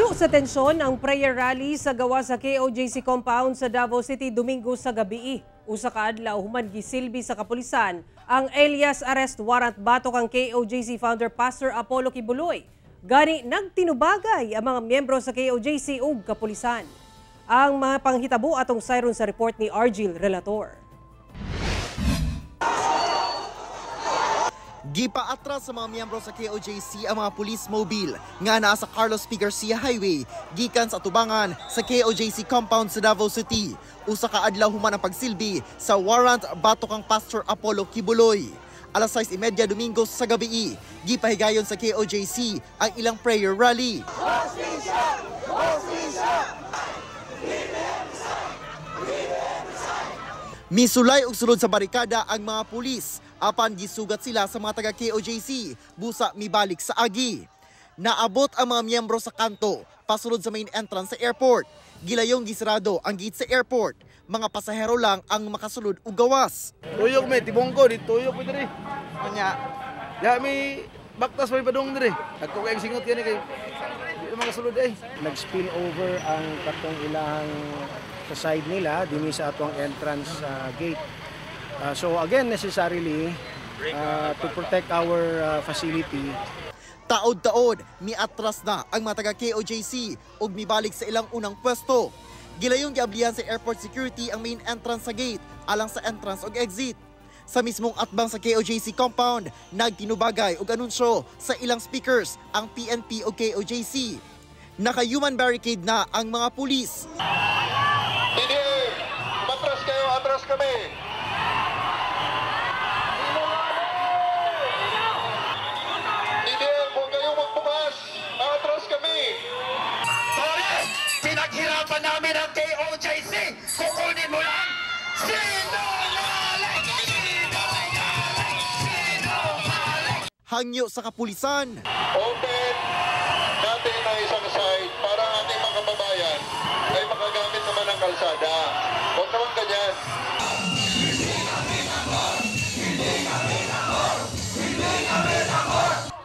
Napuno sa tensyon ang prayer rally sa gawa sa KOJC compound sa Davao City Domingo sa gabi. Usa ka adlaw human gisilbi sa kapulisan ang alias arrest warrant batok ang KOJC founder Pastor Apollo Quiboloy. Gani nagtinubagay ang mga miyembro sa KOJC ug kapulisan. Ang mga panghitabo atong sayron sa report ni Argil Relator. Gipaatras sa mga miyembro sa KOJC ang mga police mobile nga naa sa Carlos P. Garcia Highway gikan sa atubangan sa KOJC compound sa Davao City. Usa ka adlaw human ang pagsilbi sa warrant batok ang Pastor Apollo Quiboloy. Alas 6:30 Domingo sa gabi, gipahigayon sa KOJC ang ilang prayer rally. Misulay og sulod sa barikada ang mga pulis apan gisugat sila sa mga taga KOJC busa mibalik sa agi. Naabot ang mga miyembro sa kanto pasulod sa main entrance sa airport. Gilayong gisarado ang gate sa airport. Mga pasahero lang ang makasulod og gawas. Tuyok me tibongko di tuyok mi diri. Anya. Ya mi baktas may padung diri. Nagko kay singot kani kay di makasulod ay. Nag-spill over ang katong ilahang sa side nila dinhi sa atong entrance gate. So again, necessarily to protect our facility. Taod-taod, miatras na ang mga taga KOJC ug mibalik sa ilang unang pwesto. Gilayong giablihan sa airport security ang main entrance sa gate alang sa entrance ug exit. Sa mismong atbang sa KOJC compound, nagtinubagay og anunsyo sa ilang speakers ang PNP ug KOJC. Naka-human barricade na ang mga pulis. PDM, matras kayo, atras kami. PDM, huwag kayong magbukas. Atras kami. Torres, pinaghirapan namin ang KOJC. Kukunin mo lang. Sinungaling! Sinungaling! Sinungaling! Hangyo sa kapulisan. Open natin ang isang side para ang ating mga kababayan ay makagamit naman ng kalsada. Huwag naman ganyan.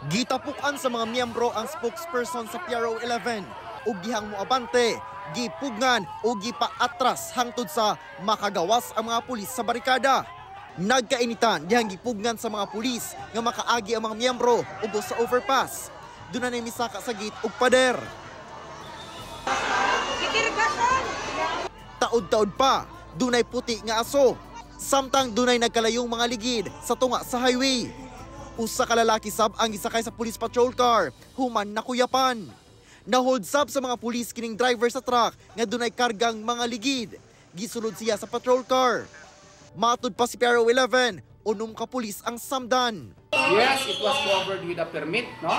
Gitapukan sa mga miyembro ang spokesperson sa PRO 11 ug gihang moabante, gipugngan o gipaatras hangtod sa makagawas ang mga pulis sa barikada. Nagkainitan dihang gipugngan sa mga pulis nga makaagi ang mga miyembro ubos sa overpass. Doon na misaka sa gate ug pader. Taod-taod pa, dunay puti nga aso. Samtang dunay nagkalayong mga ligid sa tunga sa highway. Usa ka lalaki sab ang gisakay sa police patrol car, human nakuyapan. Nahold sab sa mga pulis kining driver sa truck nga dunay kargang mga ligid. Gisulod siya sa patrol car. Matud pa si PRO 11, unom ka pulis ang samdan. Yes, it was covered with a permit, no?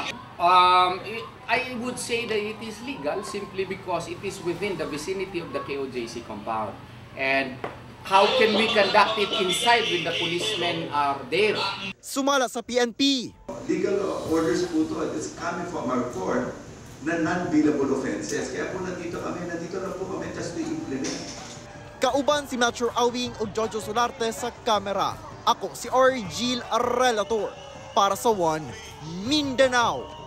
I would say that it is legal simply because it is within the vicinity of the KOJC compound. And how can we conduct it inside when the policemen are there? Sumala sa PNP. Legal orders po ito, it's coming from our court na non-bailable offenses. Kaya po nandito kami, nandito na po kami just to implement. Kauban si Mature Awing o Jojo Solarte sa kamera. Ako si Argil Relator para sa One Mindanao.